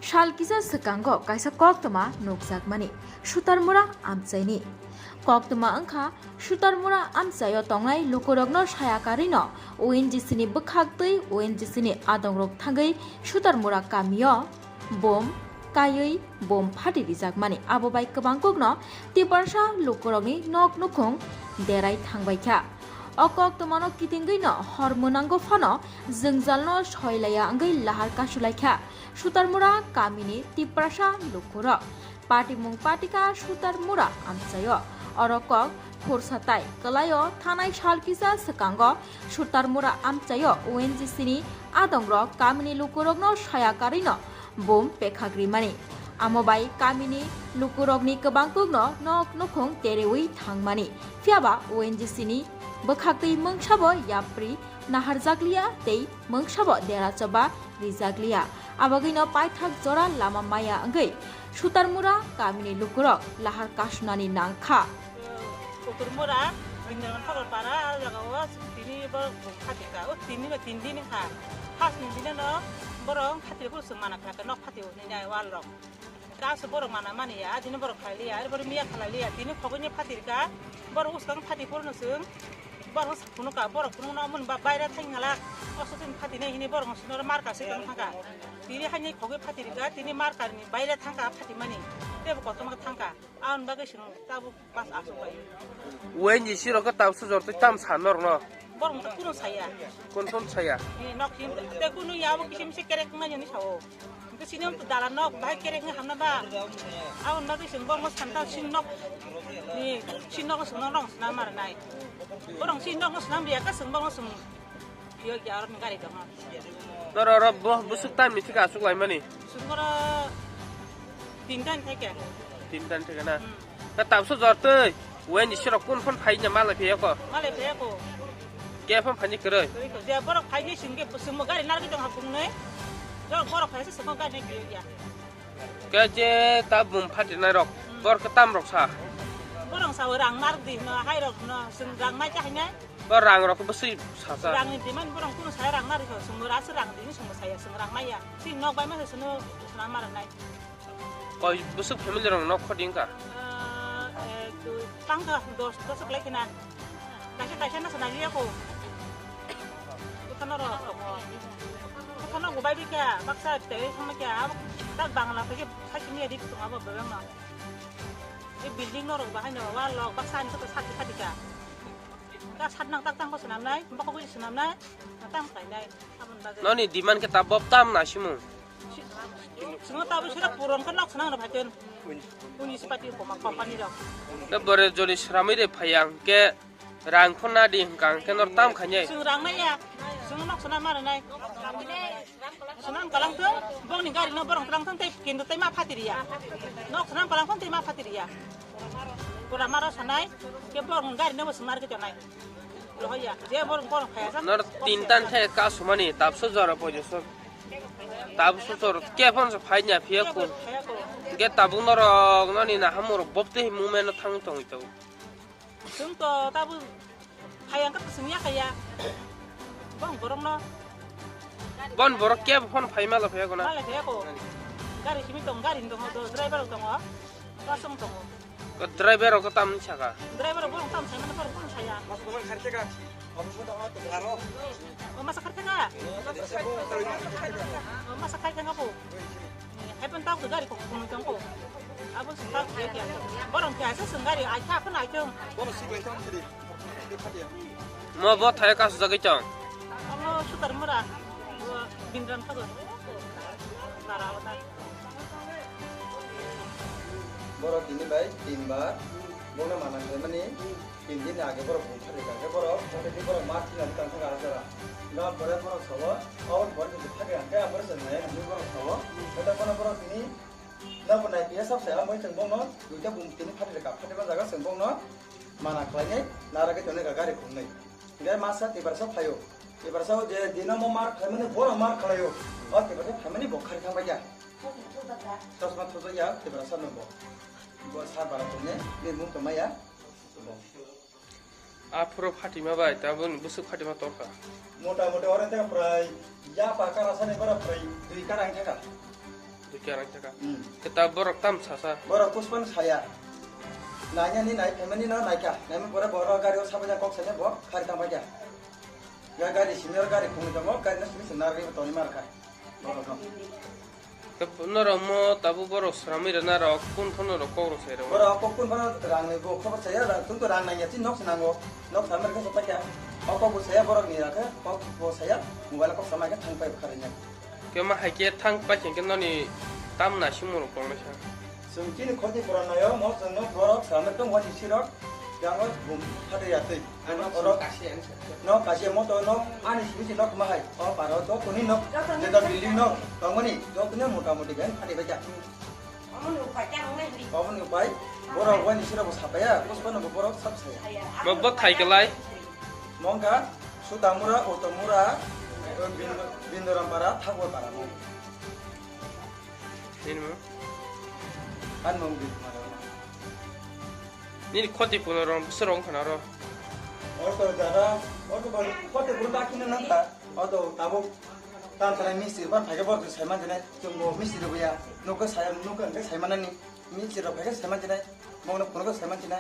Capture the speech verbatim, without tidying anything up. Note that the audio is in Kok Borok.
Sal kisa swkango kaisa koktwma nukjakmani Sutarmura amchaini. Koktwma wngkha Sutarmura amchaio tongnai lukurokno saya karwino O N G C ni bwkhak twi O N G C ni adongrok thangwi Sutarmura kamio bom kaiwi bom phati rijakmani. Abo bai kwbangkukno Tiprasa lukurokni nok nukhung derai thangbaikha. O koktwmano kitingwino hor mwnango phano jwngjalno soilaiya wngwi lahar kasulaikha Sutarmura kamini Tiprasa lukurok. Patimung patikha Sutarmura amchaio. Oro kok khursa tai kwlaio thanai sal kisa swkango Sutarmura amchaio O N G C ni adongrok kamini lukurokno saya karwino bom pekhak rimani. Amo bai kamini lukurokni kwbangkukno nok nukhung terewi thangmani. Phiyaba O N G C ni bwkhaktwi mungsabo yapri naharjakliya tei mungsabo dera choba rijakliya. Abagwino paithak jora lama maya wngwi Sutarmura kamini lukurok lahar kasunani nangkha. Kuturmura, Bindraman Thakur Para, ah jaga o tini borok bung phatika, o tini ba tin din kha. First ni dine no borok phatri phuru swng mana kha, nok phatri o hinai wal rok. Kaso borok mana mani ya, adini borok khailiya, ari borok miya khalai liya, tini khogoi ni phatir ka, borok uskang phati porno sung, borok phunu ka, borok phunu no mun ba baira thang ngala, oso tin phati nai hini borok sino mar ka se tong thang ka. Tini haini khogoi phatir ka, tini mar ka ni baira thang ka phati mani, tebo kotom ka thang ka, aun bagwi sino tabu pas asuk bai. Wenji siro ka tau sujor tu tam san nor no. Borok to kuno saya. Kon kon saya. Ni nok sim te kuno ya bo kisim se kerek ngai ni sao. Hingke sini om dala nok bahai kerek nge hamna ba. Aboni bagwi chwng borokno santa sini nok ni sini nok swngnok rong swnam mar nai. Borok sini nok swnam riya ka chwng borokno chwng. Yo ya aro gari dong. Noro ro bo busuk tan mi thika asuk lai mani. Chwng oro tinta ni theke. Tinta ni theke na. Hmm. Ka tabso jor twi, wen ni sirok kun phon phai nya malai phe ko. Malai phe ko. Ke phon phai ni kwrwi. Kwrwi ko. Je borok phai ni sing ke sung mo gari nar ki tong ha bung ne. Jor borok phai se sung gari ne ki ya. Ke je ta bum phati nai rok. Hmm. Bor ke tam rok sa. Borok sa rang nar di no hai rok no sung rang nai cha hai nai. Bor rang rok bwswi sa sa. Rang ni demand borok kun sa rang nar ko sung mo ra se rang di ni sung mo sa ya sung rang nai ya. Si nok bai ma se sung no sung mar nai. Koi bwswk family rok nok khodi wngkha? Ah, ek, dui, tangkha, dos, dos kwlai khna. Kaisa, kaisa no swnam liya ko. Kuthano rok tongo. Kuthano go bai bikha, baksa tei thangma kya, abo tak Bangla phai khe sakini adi tongo abo bebeng no. E building no rok bahai no, wall rok baksa ani to sati sati kha. Ta sat nang tak tang ko swnam nai, bokho gui swnam nai, tang khlai nai, aboni bagwi. Noni demand khe ta bob tam na simu? Swngo tabuk sira puron khe nok swnam rw phaikhe. Uni si pati koma company rok. Ke bore joli sramwi de phayang ke rang phon na di hwnkha hwnkhe nor tam khainai. Swng rang nai ya. Swng nok swnam ma rwnai. Swnam kalang thung, bongni gari no borong kalang thung tei kintu tei ma phati riya. Nok swnam kalang thung tei ma phati riya. Pura maro sanai ke borong gari no swng mar ke tonai. Lohoya, je borong borong phaya sa. Nor tintan the ka sumani tabso jora poido so. Tabso jora ke phon so phai nya phiya ko. Phaya ko. Ge tabuk norok noni na hamor bopte mumeno thang tong to. Chwng to tabuk phai ang khe swng ya kha ya. Bong borok no. Bon borok kebo phone phai ma la phai ko na. Ma la phai ko. Gari simi tong, gari ni tong, do driver tong. Kosong tong. Ko driver ko tam saka. Driver borok tam sai mane borok phone saya. Mas ko man kharche ka. O masa kharche ka. O masa kharche ka po. Hai pun tau gari ko phone tong ko. Abo sung tau ke ke. Borok ke asa sung gari ai kha phone ai tong. Bono sik lai tong sidi. Mo bo thai ka sujagwi chong. Amo Sutar Mura. Bindran thago. Nara wata. Borok tini bai tin bar bono mana khlaimani tin din age borok bumthar rikha khe borok, borok ma thina tang thang asara. Gam pore borok sabo, awan pore khe thak rikha khe abore se nai nai borok sabo. Kota kono borok tini nabo nai piya sab se amoi chwng bono duita bum tini phati rikha, phati ba jaga chwng bono mana khlainai nara khe tonwi gari khumnwi. Hingke masa Tiprasa phaio. Tiprasa o je dino mo mar khlaimani, bono mar khlaio. O Tiprasa phaimani bo khari thang baikha. Chosma thojak ya Tiprasa no bo. Bo sa bara tongni, ni mung tongmaya. Bo. Aphuru Fatima bai, tabuk ni bwswk Fatima torkha. Mota moti oro tei prai ya pa kara sani bara prai dui kara ang thaka. Dui kara ang thaka. Hmm. Khe ta borok tam sasa. Borok puspan saya. Nanya ni nai, family no naika. Nai pore borok gari o sabai kok sanya bo, khari tang baja. Ya gari senior gari khungni tongo, gari no simi sini narwi toni markha. Borok no. Khe norok mo tabuk borok sramwi rwna rok kun phano rok kok rok sai rok. Borok kok kun phano rang ni bo khobor saya, rang tun to rang nangya tin nok nango. Nok samar khe sota kya. O kok bo saya borok ni rakhe, kok bo saya mobile kok samai khe thang pai khari nya. Khe ma hai khe thang pai khe noni tam na simu rok tong sa. Sum kini khoti pura nayo, mo sung no borok samar tong wani sirok. Yang o bum khade ya tei. Ano oro kasi ang sa. No kasi mo to no ani simi si nok ma hai. O paro to kuni nok. Jeta building nok. Tongmani to kuni mota moti ben khade bai kya. Omo ni upai khe ang nai hri. Omo ni upai, borok wani sira bo sapaya, puspa no borok sap saya. Aya, Bo, bo thai kelai. Mongka, Sutamura, Otomura, Bindo-, Bindorampara, Thakurpara mo. Nini mo? An mong bi mara. Nini khoti puno rom, bwswk rong khana ro. Orto jara, orto ba, khoti puno ta kina nang ta. Orto tabuk, tan tanai mistri ban phai khe borok sai man jene. Chwng bo mistri bo ya. Nokho sai, nokho hwnkhe sai manani. Mistri rok phai khe sai man jene. Mong no puno sai man jene.